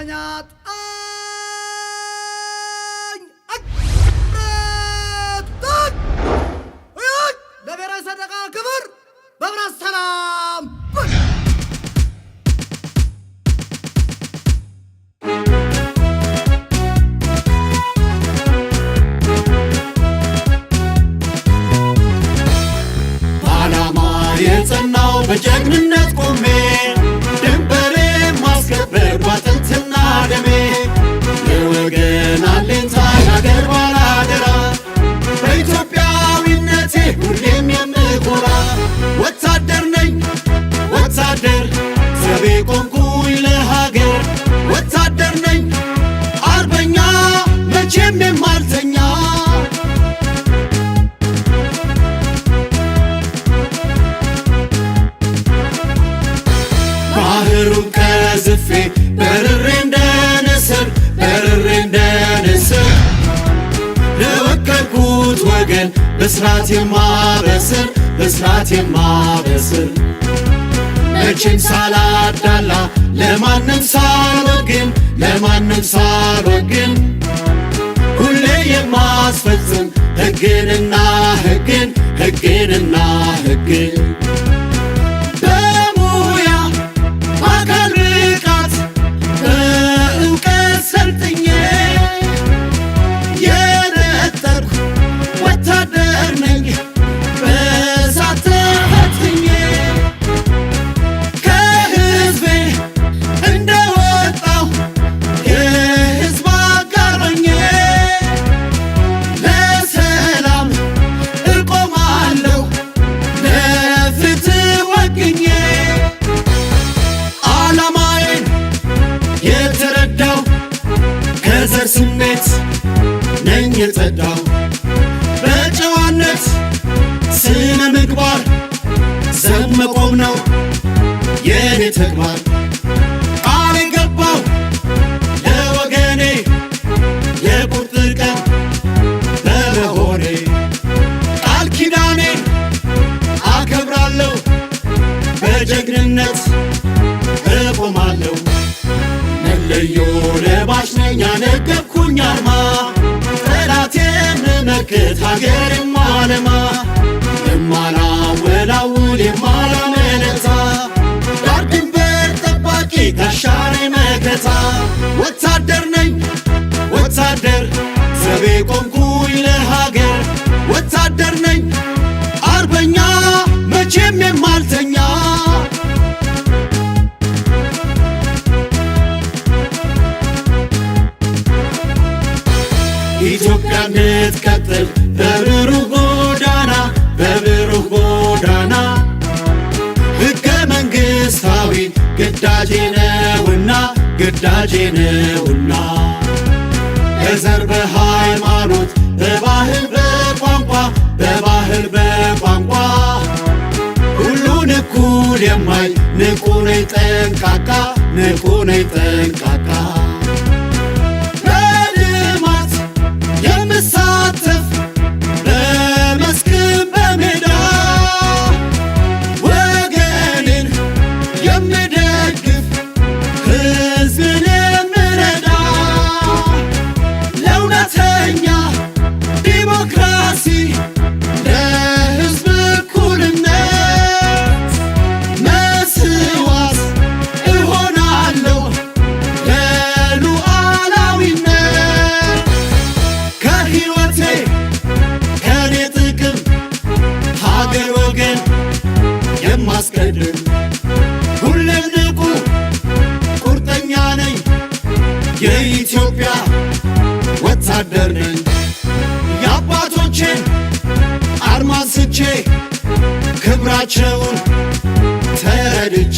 ዘበኛ ጣኝ ለብሔራዊ ሰንደቅ ክብር በብረት ሰላም። ዓላማ የጸናው በጀግንነት ቆሜ፣ ድንበሬ ማስከበር ባጥንትና ደሜ፣ የወገን አለኝታ የአገር ባላደራ፣ በኢትዮጵያዊነቴ ሁሌም የምኮራ። ወታደር ነኝ ወታደር፣ ዘቤ ቆምኩኝ ለሀገር። ወታደር ነኝ አርበኛ፣ መቼም የማልተኛ። ባህሩን ቀዝፌ በርሬ እንደ ንስር፣ በርሬ እንደ ንስር፣ ለወከልኩት ወገን ብስራት የማበስር፣ ብስራት የማበስር። መቼም ሳላዳላ ለማንም ሳልወግን፣ ለማንም ሳልወግን፣ ሁሌ የማስፈጽም ሕግንና ሕግን፣ ሕግንና ሕግን። በሙያ በአካል ብቃት በእውቀት ሰልጥኜ የነጠርኩ ወታደር ነኝ በእሳት ተፈትኜ። ከሕዝቤ እንደወጣሁ የሕዝብ አጋር ሆኜ ለሰላም እቆማለሁ ለፍትህ ወግኜ። ዓላማዬን የተረዳው ከዘር ስሜት ነኝ የጸዳው፣ በጨዋነት ስነ ምግባር ዘብ መቆም ነው የኔ ተግባር። ቃል የገባው ለወገኔ የቁርጥ ቀን በመሆኔ፣ ቃል ኪዳኔን አከብራለሁ፣ በጀግንነት እቆማለሁ። መለዮ ለባሽ ነኝ ያነገብኩኝ አርማ፣ ጠላት የምመክት ሀገር የማለማ፣ የማላወላውል የማላመነታ፣ ዳር ድንበር ጠባቂ ጋሻ ነኝ መከታ። ወታደር ነኝ ወታደር፣ ዘቤ ቆምኩኝ ለሀገር። ወታደር ነኝ አርበኛ፣ መቼም የማልተኛ። ኢትዮጵያ እንድትቀጥል በብሩህ ጎዳና፣ በብሩህ ጎዳና፣ ሕገ መንግሥታዊ ግዳጄ ነውና፣ ግዳጄ ነውና። በዘር በሃይማኖት በባህል በቋንቋ፣ በባህል በቋንቋ፣ ሁሉን እኩል የማይ ንቁ ነኝ ጠንቃቃ፣ ንቁ ነኝ ጠንቃቃ። በልማት የምሳተፍ በመስክም በሜዳ፣ ወገንን የምደግፍ ሕዝብን የምረዳ፣ ለእውነተኛ ዲሞክራሲ ለሕዝብ እኩልነት መስዋዕት እሆናለሁ ለሉዓላዊነት። ከሕይወቴ ከኔ ጥቅም ሀገር ወገን የማስቀድም፣ ሁሌም ንቁ ቁርጠኛ ነኝ፣ የኢትዮጵያ ወታደር ነኝ። የአባቶቼን አርማ አንስቼ ክብራቸውን ተረድቼ